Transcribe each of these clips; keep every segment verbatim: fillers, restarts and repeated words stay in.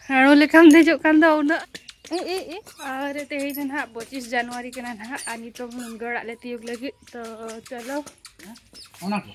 ᱦᱟᱹᱬᱩ ᱞᱮᱠᱟᱢ ᱫᱮᱡᱚᱜ ᱠᱟᱱ ᱫᱚ ᱩᱱᱟᱹᱜ᱾ ᱮ, ᱮ, ᱮ᱾ ᱟᱨ ᱛᱮᱦᱮᱧ ᱫᱚ ᱱᱟᱦᱟᱜ ᱯᱚᱸᱪᱤᱥ ᱡᱟᱱᱩᱣᱟᱨᱤ ᱠᱟᱱᱟ ᱱᱟᱦᱟᱜ, ᱟᱨ ᱱᱤᱛᱚᱝ ᱢᱩᱱᱜᱟᱹ ᱟᱲᱟᱜ ᱞᱮ ᱛᱤᱭᱳᱜ ᱞᱟᱹᱜᱤᱫ᱾ ᱛᱚ ᱪᱚᱞᱚ᱾ ᱚᱱᱟ ᱠᱚ᱾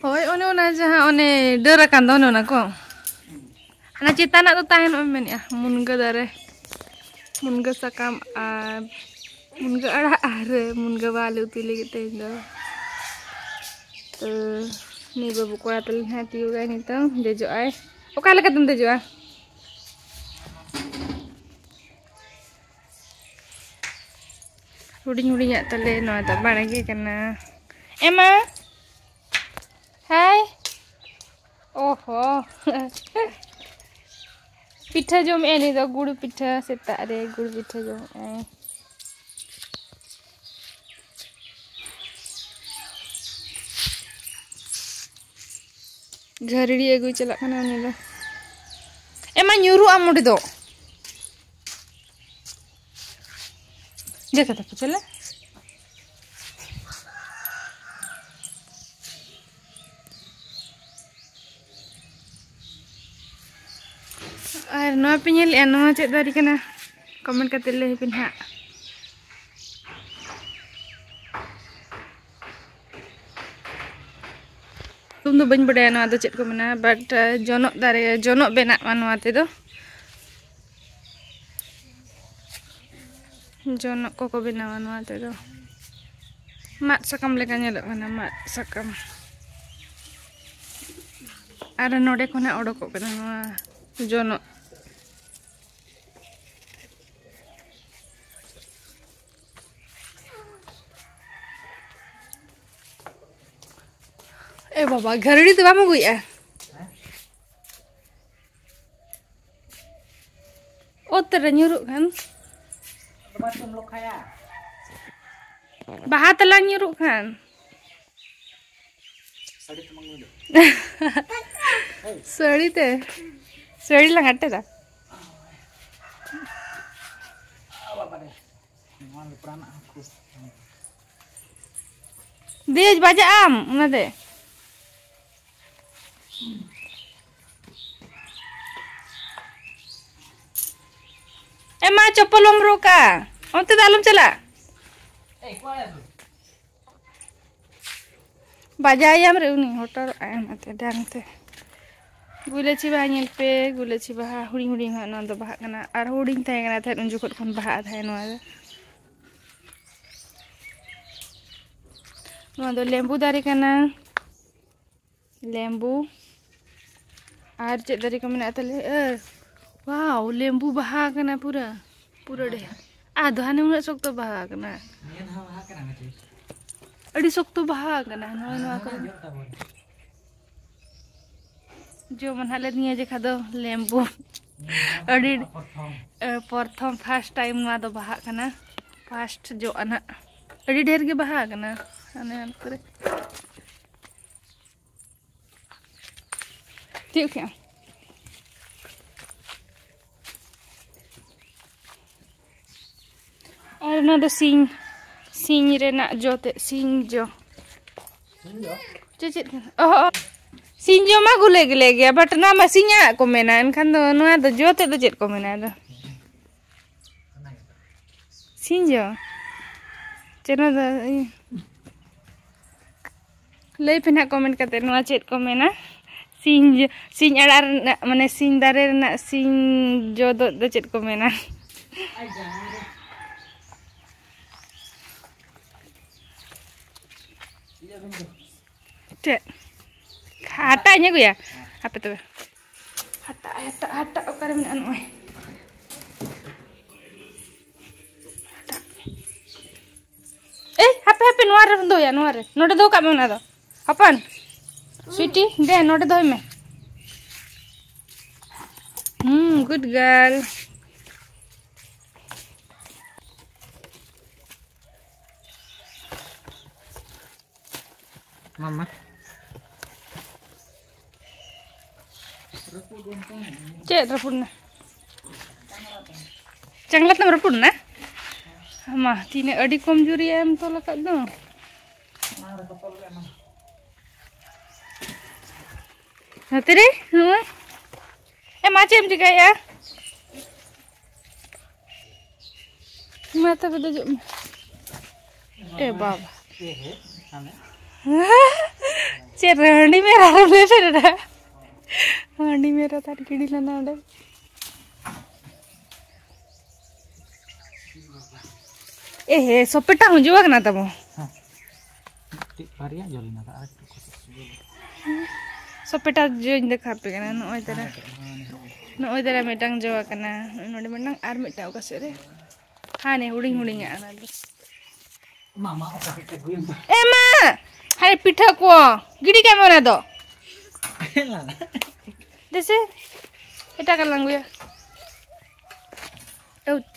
ᱦᱳᱭ, ᱚᱱᱮ ᱚᱱᱟ ᱡᱟᱦᱟᱸ ᱚᱱᱮ ᱰᱟᱹᱨ ᱟᱠᱟᱱ ᱫᱚ, ᱚᱱᱮ ᱚᱱᱟ ᱠᱚ᱾ ᱦᱟᱱᱟ ᱪᱮᱛᱟᱱᱟᱜ ᱫᱚ ᱛᱟᱦᱮᱱᱚᱜ ᱮᱢ ᱢᱮᱱᱮᱜᱼᱟ, ᱢᱩᱱᱜᱟᱹ ᱫᱟᱨᱮ, ᱢᱩᱱᱜᱟᱹ ᱥᱟᱠᱟᱢ ᱟᱨ ᱢᱩᱱᱜᱟᱹ ᱟᱲᱟᱜ ᱟᱨ ᱢᱩᱱᱜᱟᱹ ᱵᱟᱞᱮ ᱩᱛᱩᱭ ᱞᱟᱹᱜᱤᱫ ᱛᱮᱦᱮᱧ ᱫᱚ᱾ ᱛᱚ, ᱱᱩᱭ ᱵᱟᱹᱵᱩ ᱠᱚᱲᱟ ᱛᱟᱞᱮ ᱱᱟᱦᱟᱜ ᱛᱤᱭᱳᱜᱟᱭ ᱱᱤᱛᱚᱝ, ᱫᱮᱡᱚᱜᱼᱟᱭ᱾ ᱚᱠᱟ ᱞᱮᱠᱟᱛᱮᱢ ᱫᱮᱡᱚᱜᱼᱟ? ᱦᱩᱰᱤᱧ ᱦᱩᱰᱤᱧᱟᱜ ᱛᱟᱞᱮ ᱱᱚᱣᱟ ᱫᱚ ᱵᱟᱲᱜᱮ ᱠᱟᱱᱟ᱾ ᱮᱢᱟ, ᱦᱟᱭ᱾ ᱚᱦᱚ᱾ ᱯᱤᱴᱷᱟᱹ ᱡᱚᱢᱮᱜᱼᱟᱭ ᱱᱩᱭ ᱫᱚ, ᱜᱩᱲ ᱯᱤᱴᱷᱟᱹ, ᱥᱮᱛᱟᱜ ᱨᱮ ᱜᱩᱲ ᱯᱤᱴᱷᱟᱹ ᱡᱚᱢᱮᱜᱼᱟᱭ᱾ ᱜᱷᱟᱹᱨᱲᱤ ᱟᱹᱜᱩᱭ ᱪᱟᱞᱟᱜ ᱠᱟᱱᱟ ᱩᱱᱤ ᱫᱚ᱾ ᱮᱢᱟ, ᱧᱩᱨᱩᱜ ᱟᱢ ᱚᱸᱰᱮ ᱫᱚ᱾ ᱡᱮ ᱠᱟᱛᱷᱟ ᱠᱚ ᱪᱟᱞᱟᱜ᱾ ᱟᱨ ᱱᱚᱣᱟ ᱯᱮ ᱧᱮᱞᱮᱜᱼᱟ, ᱱᱚᱣᱟ ᱪᱮᱫ ᱫᱟᱨᱮ ᱠᱟᱱᱟ? ᱠᱚᱢᱮᱱᱴ ᱠᱟᱛᱮ ᱞᱟᱹᱭ ᱯᱮ ᱱᱟᱦᱟᱜ᱾ ᱧᱩᱛᱩᱢ ᱫᱚ ᱵᱟᱹᱧ ᱵᱟᱰᱟᱭᱟ ᱱᱚᱣᱟ ᱫᱚ ᱪᱮᱫ ᱠᱚ ᱢᱮᱱᱟ, but, ᱡᱚᱱᱚᱜ ᱫᱟᱨᱮ, ᱡᱚᱱᱚᱜ ᱵᱮᱱᱟᱜᱼᱟ ᱱᱚᱣᱟ ᱛᱮᱫᱚ᱾ ᱡᱚᱱᱚᱜ ᱠᱚᱠᱚ ᱵᱮᱱᱟᱣᱟ ᱱᱚᱣᱟ ᱛᱮᱫᱚ᱾ ᱢᱟᱫ ᱥᱟᱠᱟᱢ ᱞᱮᱠᱟ ᱧᱮᱞᱚᱜ ᱠᱟᱱᱟ, ᱢᱟᱫ ᱥᱟᱠᱟᱢ᱾ ᱟᱨ ᱱᱚᱰᱮ ᱠᱷᱚᱱᱟᱜ ᱚᱰᱚᱠᱚᱜ ᱠᱟᱱᱟ ᱱᱚᱣᱟ ᱡᱚᱱᱚᱜ᱾ ᱮ ᱵᱟᱵᱟ, ᱜᱷᱟᱹᱨᱲᱤ ᱫᱚ ᱵᱟᱢ ᱟᱹᱜᱩᱭᱮᱫᱼᱟ? ᱚᱛ ᱨᱮ ᱧᱩᱨᱩᱜ ᱠᱷᱟᱱ᱾ ᱵᱟᱦᱟ ᱛᱟᱞᱟ ᱧᱩᱨᱩᱜ ᱠᱷᱟᱱ᱾ ᱥᱟᱹᱲᱤ ᱛᱮ᱾ ᱥᱟᱹᱲᱤ ᱞᱟᱝ ᱟᱴᱮᱫᱟ᱾ ᱫᱮᱡ ᱵᱟᱡᱟᱜ ᱟᱢ ᱚᱱᱟᱛᱮ᱾ ᱪᱚᱯᱯᱚᱞ ᱵᱟᱢ ᱦᱚᱨᱚᱜ ᱠᱟᱜᱼᱟ? ᱚᱱᱛᱮ ᱫᱚ ᱟᱞᱚᱢ ᱪᱟᱞᱟᱜ᱾ ᱵᱟᱡᱟᱭᱟᱢ ᱨᱮ ᱩᱱᱤ ᱦᱚᱴᱚᱨᱚᱜ ᱟᱭ ᱚᱱᱟᱛᱮ ᱰᱟᱝ ᱛᱮ᱾ ᱜᱩᱞᱟᱹᱪᱤ ᱵᱟᱦᱟ ᱧᱮᱞ ᱯᱮ, ᱜᱩᱞᱟᱹᱪᱤ ᱵᱟᱦᱟ ᱦᱩᱰᱤᱧ ᱦᱩᱰᱤᱧ ᱦᱟᱸᱜ ᱱᱚᱣᱟ ᱫᱚ ᱵᱟᱦᱟᱜ ᱠᱟᱱᱟ᱾ ᱟᱨ ᱦᱩᱰᱤᱧ ᱛᱟᱦᱮᱸ ᱠᱟᱱᱟ ᱛᱟᱦᱮᱸᱫ, ᱩᱱ ᱡᱚᱠᱷᱚᱱ ᱠᱷᱚᱱ ᱵᱟᱦᱟᱜ ᱛᱟᱦᱮᱸᱫ ᱱᱚᱣᱟ ᱫᱚ᱾ ᱱᱚᱣᱟ ᱫᱚ ᱞᱮᱵᱩ ᱫᱟᱨᱮ ᱠᱟᱱᱟ, ᱞᱮᱵᱩ᱾ ᱟᱨ ᱪᱮᱫ ᱫᱟᱨᱮ ᱠᱚ ᱢᱮᱱᱟᱜᱼᱟ ᱛᱟᱞᱮ? ᱮ, wow, ᱞᱮᱵᱩ ᱵᱟᱦᱟ ᱠᱟᱱᱟ ᱯᱩᱨᱟᱹ, ᱯᱩᱨᱟᱹ ᱰᱷᱮᱨ᱾ ᱟᱫᱚ ᱦᱟᱱᱮ ᱩᱱᱟᱹᱜ ᱥᱚᱠᱛᱚ ᱵᱟᱦᱟ ᱠᱟᱱᱟ᱾ ᱱᱤᱭᱟᱹ ᱫᱷᱟᱣ ᱵᱟᱦᱟ ᱠᱟᱱᱟ ᱜᱟᱛᱮ᱾ ᱟᱹᱰᱤ ᱥᱚᱠᱛᱚ ᱵᱟᱦᱟ ᱠᱟᱱᱟ ᱱᱚᱜᱼᱚᱭ ᱱᱚᱣᱟ ᱠᱚᱨᱮ᱾ ᱡᱚᱜ ᱛᱟᱵᱚᱱ᱾ ᱡᱚᱢᱟ ᱱᱟᱦᱟᱜ ᱞᱮ ᱱᱤᱭᱟᱹ ᱡᱮᱠᱷᱟ ᱫᱚ ᱞᱮᱵᱩ᱾ ᱟᱹᱰᱤ, ᱯᱨᱚᱛᱷᱚᱢ᱾ ᱮ, ᱯᱨᱚᱛᱷᱚᱢ first time ᱱᱚᱣᱟ ᱫᱚ ᱵᱟᱦᱟᱜ ᱠᱟᱱᱟ᱾ First ᱡᱚᱜᱼᱟ ᱱᱟᱦᱟᱜ᱾ ᱟᱹᱰᱤ ᱰᱷᱮᱨ ᱜᱮ ᱵᱟᱦᱟ ᱠᱟᱱᱟ᱾ ᱦᱟᱱᱮ ᱦᱟᱱᱛᱮ ᱨᱮ᱾ ᱛᱤᱭᱳᱜ ᱠᱮᱜᱼᱟᱢ? ᱟᱨ ᱚᱱᱟ ᱫᱚ ᱥᱤᱧ, ᱥᱤᱧ ᱨᱮᱱᱟᱜ ᱡᱚ ᱛᱮᱫ, ᱥᱤᱧ ᱡᱚ᱾ ᱪᱮᱫ, ᱪᱮᱫ ᱠᱟᱱᱟ? ᱚᱦᱚ, ᱚᱦᱚ᱾ ᱥᱤᱧ ᱡᱚ ᱢᱟ ᱜᱩᱞᱮ ᱜᱮᱞᱮ ᱜᱮᱭᱟ, but ᱚᱱᱟ ᱢᱟ ᱥᱤᱧᱟᱜ ᱠᱚ ᱢᱮᱱᱟ, ᱮᱱᱠᱷᱟᱱ ᱫᱚ ᱱᱚᱣᱟ ᱫᱚ ᱡᱚ ᱛᱮᱫ ᱫᱚ ᱪᱮᱫ ᱠᱚ ᱢᱮᱱᱟ ᱟᱫᱚ? ᱥᱤᱧ ᱡᱚ? ᱪᱮᱫ ᱱᱚᱣᱟ ᱫᱚ ᱤᱭᱟᱹ? ᱞᱟᱹᱭ ᱯᱮ ᱱᱟᱦᱟᱜ comment ᱠᱟᱛᱮ, ᱱᱚᱣᱟ ᱪᱮᱫ ᱠᱚ ᱢᱮᱱᱟ? ᱥᱤᱧ ᱡᱚ-, ᱥᱤᱧ ᱟᱲᱟᱜ ᱨᱮᱱᱟᱜ, ᱢᱟᱱᱮ ᱥᱤᱧ ᱫᱟᱨᱮ ᱨᱮᱱᱟᱜ ᱥᱤᱧ ᱡᱚ ᱫᱚ, ᱫᱚ ᱪᱮᱫ ᱠᱚ ᱢᱮᱱᱟ? ᱪᱮᱫ? ᱦᱟᱴᱟᱜ ᱤᱧ ᱟᱹᱜᱩᱭᱟ? ᱦᱟᱯᱮ ᱛᱚᱵᱮ᱾ ᱦᱟᱴᱟᱜ, ᱦᱟᱴᱟᱜ, ᱦᱟᱴᱟᱜ ᱚᱠᱟᱨᱮ ᱢᱮᱱᱟᱜᱼᱟ ᱱᱚᱜᱼᱚᱭ? ᱦᱟᱴᱟᱜ᱾ ᱮᱭ, ᱦᱟᱯᱮ, ᱦᱟᱯᱮ, ᱱᱚᱣᱟ ᱨᱮ ᱫᱚᱦᱚᱭᱟ, ᱱᱚᱣᱟ ᱨᱮ᱾ ᱱᱚᱰᱮ ᱫᱚᱦᱚ ᱠᱟᱜ ᱢᱮ ᱚᱱᱟ ᱫᱚ᱾ ᱦᱚᱯᱚᱱ, sweetie, ᱫᱮ, ᱱᱚᱰᱮ ᱫᱚᱦᱚᱭ ᱢᱮ᱾ ᱦᱩᱸ, good girl᱾ ᱢᱟᱢᱟ᱾ ᱪᱮᱫ ᱨᱟᱹᱯᱩᱫ ᱮᱱᱟ? ᱪᱟᱝᱞᱟ ᱛᱟᱢ ᱨᱟᱹᱯᱩᱫ ᱮᱱᱟ? ᱢᱟ, ᱛᱤᱱᱟᱹᱜ ᱟᱹᱰᱤ ᱠᱚᱢ ᱡᱳᱨᱤᱭᱟ ᱮᱢ ᱛᱚᱞ ᱟᱠᱟᱫ ᱫᱚ᱾ ᱱᱚᱛᱮ ᱨᱮ, ᱱᱚᱜᱼᱚᱭ᱾ ᱮ ᱢᱟ, ᱪᱮᱫ ᱮᱢ ᱪᱤᱠᱟᱹᱭᱮᱫᱼᱟ? ᱢᱟ ᱛᱚᱵᱮ ᱫᱮᱡᱚᱜ ᱢᱮ᱾ ᱮ ᱵᱟᱵᱟ᱾ ᱪᱮᱫ ᱨᱮ ᱦᱟᱺᱰᱤ ᱢᱮᱨᱟ ᱨᱮ ᱞᱮ ᱯᱷᱮᱰ ᱮᱱᱟ? ᱦᱟᱺᱰᱤ ᱢᱮᱨᱟ ᱛᱟᱨ ᱜᱤᱰᱤ ᱞᱮᱱᱟ ᱚᱸᱰᱮ᱾ ᱮ ᱦᱮ, ᱥᱚᱯᱮᱴᱟ ᱦᱚᱸ ᱡᱚ ᱟᱠᱟᱱᱟ ᱛᱟᱵᱚ᱾ ᱢᱤᱫᱴᱤᱡ ᱵᱟᱨᱭᱟ ᱡᱚ ᱞᱮᱱᱟ, ᱟᱨ ᱮᱠᱴᱩ ᱠᱚᱥᱤᱥ ᱡᱚ ᱞᱮᱱᱟ᱾ ᱥᱚᱯᱮᱴᱟ ᱡᱚᱧ ᱫᱮᱠᱷᱟᱣ ᱟᱯᱮ ᱠᱟᱱᱟ᱾ ᱱᱚᱜᱼᱚᱭ ᱛᱟᱨᱟ, ᱦᱮᱸ, ᱦᱮᱸ, ᱦᱮᱸ᱾ ᱱᱚᱜᱼᱚᱭ ᱛᱟᱨᱟ ᱢᱤᱫᱴᱟᱝ ᱡᱚ ᱟᱠᱟᱱᱟ᱾ ᱱᱚᱜᱼᱚᱭ ᱱᱚᱰᱮ ᱢᱤᱫᱴᱟᱝ, ᱟᱨ ᱢᱤᱫᱴᱟᱝ ᱚᱠᱟ ᱥᱮᱫ ᱨᱮ? ᱦᱟᱱᱮ ᱦᱩᱰᱤᱧ ᱦᱩᱰᱤᱧᱟᱜ ᱚᱱᱟ ᱫᱚ᱾ ᱢᱟᱢᱟ ᱚᱠᱟ ᱥᱮᱫ ᱛᱮ ᱦᱩᱭᱮᱱ ᱛᱟᱢᱟ? ᱮ ᱢᱟ! ᱦᱟᱭ ᱯᱤᱴᱷᱟᱹ ᱠᱚ ᱜᱤᱰᱤ ᱠᱟᱜ ᱢᱮ ᱚᱱᱟ ᱫᱚ᱾ ᱫᱮᱥᱮ ᱮᱴᱟᱜᱟᱜ ᱞᱟᱝ ᱟᱹᱜᱩᱭᱟ᱾ ᱟᱣᱩᱪ᱾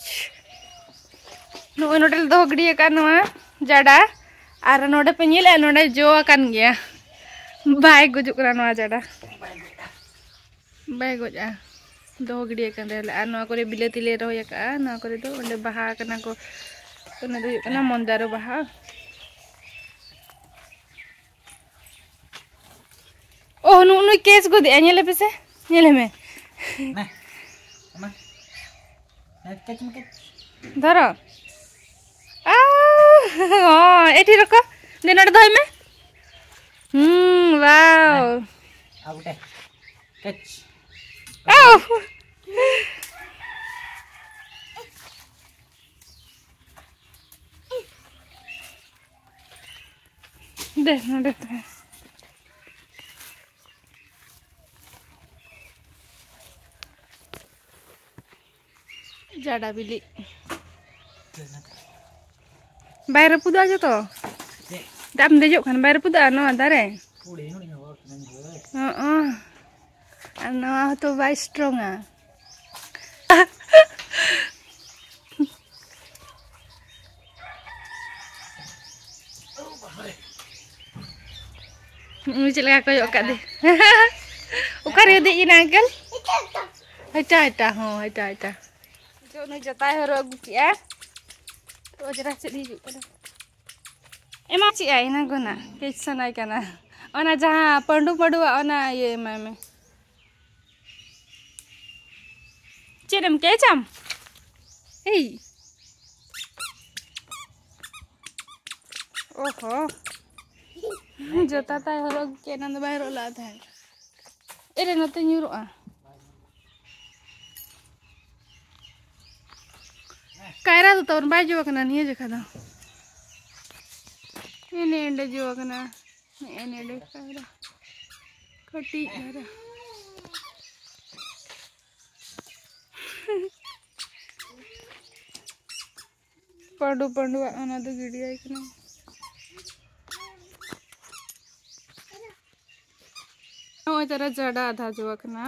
ᱱᱚᱜᱼᱚᱭ ᱱᱚᱰᱮ ᱞᱮ ᱫᱚᱦᱚ ᱜᱤᱰᱤ ᱟᱠᱟᱫ ᱱᱚᱣᱟ ᱡᱟᱰᱟ᱾ ᱟᱨ ᱱᱚᱰᱮ ᱯᱮ ᱧᱮᱞᱮᱫᱼᱟ, ᱱᱚᱰᱮ ᱡᱚ ᱟᱠᱟᱱ ᱜᱮᱭᱟ᱾ ᱵᱟᱭ ᱜᱩᱡᱩᱜ ᱠᱟᱱᱟ ᱱᱚᱣᱟ ᱡᱟᱰᱟ᱾ ᱵᱟᱭ ᱜᱚᱡᱼᱟ᱾ ᱫᱚᱦᱚ ᱜᱤᱰᱤ ᱟᱠᱟᱱ ᱛᱟᱦᱮᱸᱫ᱾ ᱟᱨ ᱱᱚᱣᱟ ᱠᱚᱨᱮ ᱵᱤᱞᱟᱹᱛᱤ ᱞᱮ ᱨᱚᱦᱚᱭ ᱟᱠᱟᱫᱼᱟ᱾ ᱱᱚᱣᱟ ᱠᱚᱨᱮ ᱫᱚ ᱚᱸᱰᱮ ᱵᱟᱦᱟ ᱠᱟᱱᱟ ᱠᱚ᱾ ᱚᱱᱟ ᱫᱚ ᱦᱩᱭᱩᱜ ᱠᱟᱱᱟ ᱢᱚᱱᱫᱟᱨᱚ ᱵᱟᱦᱟ᱾ ᱳᱦ, ᱱᱩᱜ ᱱᱩᱭ ᱠᱮᱪ ᱜᱚᱫᱮᱜᱼᱟ, ᱧᱮᱞᱮ ᱯᱮᱥᱮ, ᱧᱮᱞᱮ ᱢᱮ᱾ ᱱᱮ, ᱚᱱᱟ, ᱱᱮ, ᱠᱮᱪ ᱢᱮ, ᱠᱮᱪ᱾ ᱫᱷᱚᱨᱚ᱾ ᱟᱦ, ᱦᱚᱸ, ᱮᱴᱤ ᱨᱚᱠᱚ᱾ ᱫᱮ, ᱱᱚᱰᱮ ᱫᱚᱦᱚᱭ ᱢᱮ᱾ ᱦᱩᱸ, wow᱾ ᱟᱨ ᱜᱚᱴᱮ, ᱠᱮᱪ᱾ ᱳᱦ᱾ ᱫᱮ, ᱱᱚᱰᱮ ᱛᱟᱦᱮᱸ᱾ ᱡᱟᱰᱟ ᱵᱤᱞᱤ᱾ ᱵᱟᱭ ᱨᱟᱹᱯᱩᱫᱚᱜᱼᱟ ᱡᱚᱛᱚ? ᱪᱮᱫ? ᱫᱟᱜ ᱮᱢ ᱫᱮᱡᱚᱜ ᱠᱷᱟᱱ ᱵᱟᱭ ᱨᱟᱹᱯᱩᱫᱚᱜᱼᱟ ᱱᱚᱣᱟ ᱫᱟᱨᱮ? ᱦᱩᱰᱤᱧ ᱦᱩᱰᱤᱧ ᱦᱚᱲ ᱠᱟᱱᱟᱧ ᱦᱳᱭ᱾ ᱦᱚᱸᱜᱼᱚ᱾ ᱟᱨ ᱱᱚᱣᱟ ᱦᱚᱸᱛᱚ ᱵᱟᱭ ᱥᱴᱨᱚᱝᱟ᱾ ᱩᱱᱤ ᱪᱮᱫ ᱞᱮᱠᱟ ᱠᱚᱭᱚᱜ ᱟᱠᱟᱫᱮ᱾ ᱚᱠᱟᱨᱮ ᱫᱮᱡ ᱮᱱᱟ ᱟᱝᱠᱮᱞ? ᱦᱟᱭᱴᱟ, ᱦᱟᱭᱴᱟ, ᱦᱚᱸ, ᱦᱟᱭᱴᱟ, ᱦᱟᱭᱴᱟ᱾ ᱱᱤᱛᱚᱜ ᱩᱱᱤ ᱡᱚᱛᱟᱭ ᱦᱚᱨᱚᱜ ᱟᱹᱜᱩ ᱠᱮᱜᱼᱟ᱾ ᱛᱚ ᱚᱡᱽᱨᱟ ᱪᱮᱫ ᱦᱤᱡᱩᱜ ᱠᱟᱱᱟ? ᱮᱢᱟ ᱪᱮᱫ ᱟᱭ ᱮᱱᱟᱝ ᱠᱷᱚᱱᱟᱜ ᱠᱮᱪ ᱥᱟᱱᱟᱭ ᱠᱟᱱᱟ᱾ ᱚᱱᱟ ᱡᱟᱦᱟᱸ ᱯᱟᱹᱰᱩ ᱯᱟᱹᱰᱩᱣᱟᱜ ᱚᱱᱟ ᱤᱭᱟᱹ ᱮᱢᱟᱭ ᱢᱮ᱾ ᱪᱮᱫ ᱮᱢ ᱠᱮᱪᱟᱢ? ᱮᱭ᱾ ᱚᱦᱚ, ᱡᱚᱛᱟ ᱛᱟᱭ ᱦᱚᱨᱚᱜ ᱠᱮᱫ, ᱮᱱᱟᱝ ᱫᱚ ᱵᱟᱭ ᱦᱚᱨᱚᱜ ᱞᱟᱜ ᱛᱟᱦᱮᱸᱫ᱾ ᱮᱨᱮ, ᱱᱚᱛᱮ ᱧᱩᱨᱩᱜᱼᱟ᱾ ᱠᱟᱭᱨᱟ ᱫᱚ ᱛᱟᱵᱚᱱ ᱵᱟᱭ ᱡᱚ ᱟᱠᱟᱱᱟ ᱱᱤᱭᱟᱹ ᱡᱚᱠᱷᱟ ᱫᱚ᱾ ᱮᱱᱮ ᱮᱸᱰᱮ ᱡᱚ ᱟᱠᱟᱱᱟ᱾ ᱱᱮᱜᱼᱮ ᱱᱮᱰᱮ ᱠᱟᱭᱨᱟ᱾ ᱠᱟᱹᱴᱤᱡ ᱫᱷᱟᱨᱟ᱾ ᱯᱟᱹᱰᱩ ᱯᱟᱹᱰᱩᱣᱟᱜ ᱚᱱᱟ ᱫᱚ ᱜᱤᱰᱤᱭᱟᱭ ᱠᱟᱱᱟ᱾ ᱱᱚᱜᱼᱚᱭ ᱛᱟᱨᱟ ᱡᱟᱰᱟ ᱟᱫᱷᱟ ᱡᱚ ᱟᱠᱟᱱᱟ,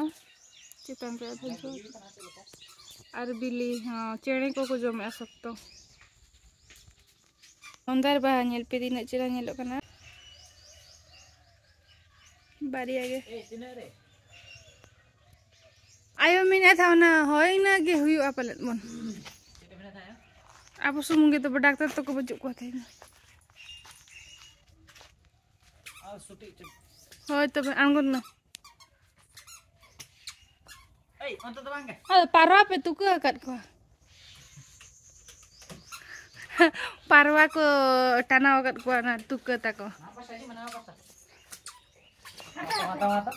ᱪᱮᱛᱟᱱ ᱨᱮ ᱟᱫᱷᱟ ᱡᱚ ᱟᱠᱟᱱᱟ᱾ ᱟᱨ ᱵᱤᱞᱤ ᱦᱚᱸ ᱪᱮᱬᱮ ᱠᱚᱠᱚ ᱡᱚᱢᱮᱜᱼᱟ ᱥᱚᱠᱛᱚ᱾ ᱢᱚᱱᱫᱟᱨ ᱵᱟᱦᱟ ᱧᱮᱞ ᱯᱮ, ᱛᱤᱱᱟᱹᱜ ᱪᱮᱦᱨᱟ ᱧᱮᱞᱚᱜ ᱠᱟᱱᱟ᱾ ᱵᱟᱨᱭᱟ ᱜᱮ᱾ ᱟᱭᱳ ᱢᱮᱱᱮᱫ ᱛᱟᱦᱮᱸ, ᱚᱱᱟ ᱦᱳᱭ ᱤᱱᱟᱹ ᱜᱮ ᱦᱩᱭᱩᱜᱼᱟ ᱯᱟᱞᱮᱫ ᱵᱚᱱ᱾ ᱟᱵᱚ ᱥᱩᱢᱩᱝ ᱜᱮ ᱛᱚᱵᱮ, ᱰᱟᱠᱛᱟᱨ ᱛᱟᱠᱚ ᱵᱟᱹᱪᱩᱜ ᱠᱚᱣᱟ ᱛᱮᱦᱮᱧ᱾ ᱦᱳᱭ ᱛᱚᱵᱮ, ᱟᱬᱜᱚᱱ ᱢᱮ᱾ ᱮᱭ, ᱚᱱᱛᱮ ᱫᱚ ᱵᱟᱝ ᱜᱮ᱾ ᱟᱫᱚ ᱯᱟᱨᱣᱟ ᱯᱮ ᱛᱩᱠᱟᱹ ᱟᱠᱟᱫ ᱠᱚᱣᱟ᱾ ᱯᱟᱨᱣᱟ ᱠᱚ ᱴᱟᱱᱟᱣ ᱟᱠᱟᱫ ᱠᱚᱣᱟ ᱚᱱᱟ ᱛᱩᱠᱟᱹ ᱛᱟᱠᱚ᱾ ᱢᱟᱛᱟ, ᱢᱟᱛᱟ, ᱢᱟᱛᱟ᱾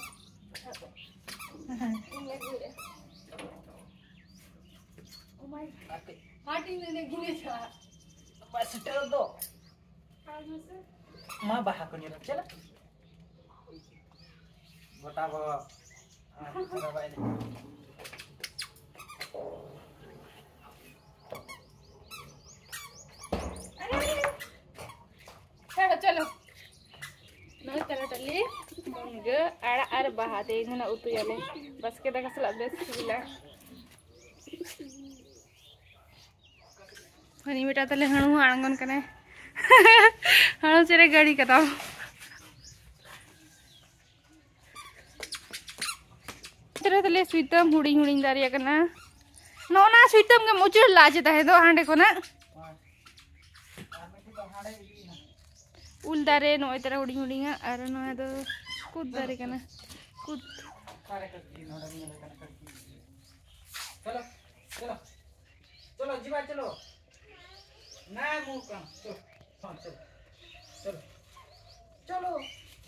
ᱦᱟᱹᱴᱤᱧ ᱱᱚᱰᱮ ᱜᱤᱱᱟᱹ ᱪᱟᱞᱟᱜ᱾ ᱵᱟᱭ ᱥᱮᱴᱮᱨᱚᱜ ᱫᱚ᱾ ᱢᱟ ᱵᱟᱦᱟ ᱠᱚ ᱧᱮᱞ ᱪᱟᱞᱟᱜ᱾ ᱜᱚᱴᱟ ᱵᱚᱦᱚᱜ᱾ ᱟᱨ ᱪᱮᱦᱨᱟ ᱵᱟᱭ ᱞᱮᱠᱷᱟ᱾ ᱪᱚᱞᱚ, ᱪᱚᱞᱚ᱾ ᱱᱚᱜᱼᱚᱭ ᱛᱟᱞᱟ ᱴᱟᱹᱞᱤ ᱢᱩᱱᱜᱟᱹ ᱟᱲᱟᱜ ᱟᱨ ᱵᱟᱦᱟ ᱛᱮ ᱤᱧ ᱫᱚ ᱱᱟᱜ ᱩᱛᱩᱭᱟᱞᱮ᱾ ᱵᱟᱥᱠᱮ ᱫᱟᱠᱟ ᱥᱟᱞᱟᱜ ᱵᱮᱥ ᱥᱤᱵᱤᱞᱟ᱾ ᱦᱟᱹᱱᱤ ᱢᱤᱫᱴᱟᱝ ᱛᱟᱞᱮ ᱦᱟᱹᱬᱩ ᱦᱚᱸ ᱟᱬᱜᱚᱱ ᱠᱟᱱᱟᱭ᱾ ᱦᱟᱹᱬᱩ ᱪᱮᱬᱮ ᱜᱟᱹᱲᱤ ᱠᱟᱫᱟᱢ᱾ ᱛᱟᱞᱮ ᱛᱟᱞᱮ ᱥᱩᱭᱛᱟᱹᱢ ᱦᱩᱰᱤᱧ ᱦᱩᱰᱤᱧ ᱫᱟᱨᱮ ᱟᱠᱟᱱᱟ᱾ ᱱᱚᱜᱼᱚ ᱱᱟ ᱥᱩᱭᱛᱟᱹᱢ ᱜᱮᱢ ᱩᱪᱟᱹᱲ ᱞᱟᱜᱼᱟ ᱪᱮ ᱛᱟᱦᱮᱸ ᱫᱚ ᱦᱟᱸᱰᱮ ᱠᱷᱚᱱᱟᱜ? ᱩᱞ ᱫᱟᱨᱮ ᱱᱚᱜᱼᱚᱭ ᱛᱟᱨᱟ ᱦᱩᱰᱤᱧ ᱦᱩᱰᱤᱧᱟᱜ, ᱟᱨ ᱱᱚᱣᱟ ᱫᱚ ᱠᱩᱫ ᱫᱟᱨᱮ ᱠᱟᱱᱟ᱾ ᱠᱩᱫ᱾ ᱪᱚᱞᱚ, ᱪᱚᱞᱚ, ᱪᱚᱞᱚ, ᱡᱤᱵᱟ, ᱪᱚᱞᱚ᱾ ᱱᱟ, ᱢᱩ ᱠᱟᱢ, ᱪᱚᱞᱚ, ᱪᱚᱞᱚ᱾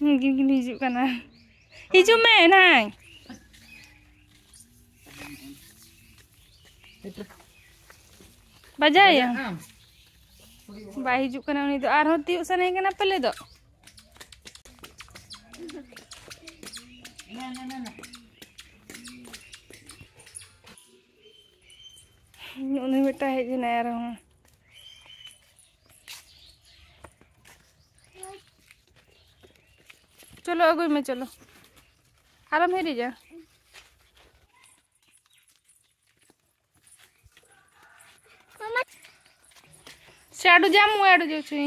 ᱩᱱᱠᱤᱱ ᱠᱤᱱ ᱦᱤᱡᱩᱜ ᱠᱟᱱᱟ᱾ ᱦᱤᱡᱩᱜ ᱢᱮ ᱮᱱᱟᱝ᱾ ᱵᱟᱡᱟᱭᱟ᱾ ᱵᱟᱭ ᱦᱤᱡᱩᱜ ᱠᱟᱱᱟ ᱩᱱᱤ ᱫᱚ᱾ ᱟᱨᱦᱚᱸ ᱛᱤᱭᱳᱜ ᱥᱟᱱᱟᱭᱮ ᱠᱟᱱᱟ ᱯᱟᱞᱮ ᱫᱚ᱾ ᱩᱱᱤ ᱢᱤᱫᱴᱟᱝ ᱦᱮᱡ ᱮᱱᱟᱭ ᱟᱨᱦᱚᱸ᱾ ᱪᱚᱞᱚ ᱟᱹᱜᱩᱭ ᱢᱮ, ᱪᱚᱞᱚ᱾ ᱟᱞᱚᱢ ᱦᱤᱨᱤᱡᱟ᱾ ᱥᱮ ᱟᱹᱰᱩ ᱡᱟᱢ ᱢᱩ ᱟᱹᱰᱩ ᱡᱚ ᱪᱩᱭ᱾